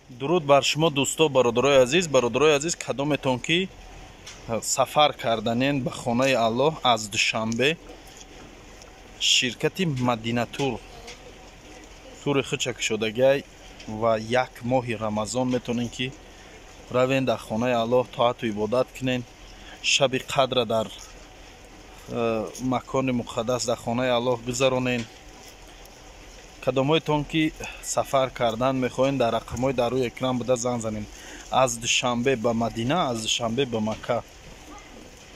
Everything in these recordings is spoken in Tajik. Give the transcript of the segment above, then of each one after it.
Дуруд бар шумо, дӯсто, бародарои азиз. Бародарои азиз, кадометон ки сафар карданен ба хонаи Аллоҳ аз Душанбе, ширкати Мадинатур тури худша кушодагиай ва як моҳи Рамазон метавонем, ки равен дар хонаи Аллоҳ, тоату ибодат кунен, шаби қадра дар макони муқаддас, дар хонаи Аллоҳ гузаронен. Кадомҳоятон ки сафар кардан мехоҳем, дар рақамҳои дар рӯи экран буда занг занем. Аз Душанбе ба Мадина, аз Душанбе ба Макка,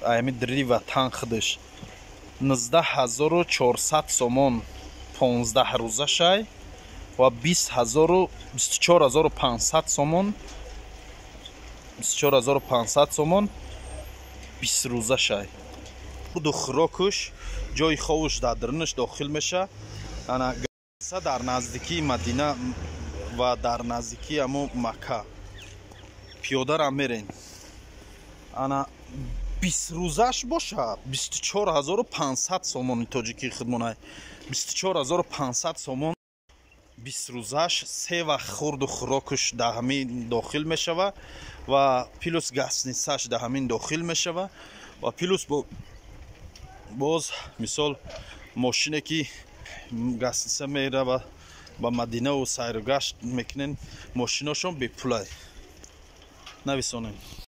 ами дри ватан худаш 19 400 сомон 15 рӯзашай ва 24 500 сомон, 24 500 сомон 20 рӯзашай. Хурду хӯрокуш, ҷои ховуш дар дарунаш дохил меша. Ана дар наздикии Мадина ва дар наздикии амо Макка пиёдарам мерен. Ана 20 рӯзаш боша, 24 500 сомони тоҷикии худмонай, 24 500 сомон 20 рӯзаш. Се вақт хурду хӯрокуш дар ҳамин дохил мешава ва плюс гостиницаш дар ҳамин дохил мешава ва плюс боз, мисол, мошине ки гостиница мерава ба Мадинаву сайру гашт мекунен, мошиношон бепулай. Нависонем.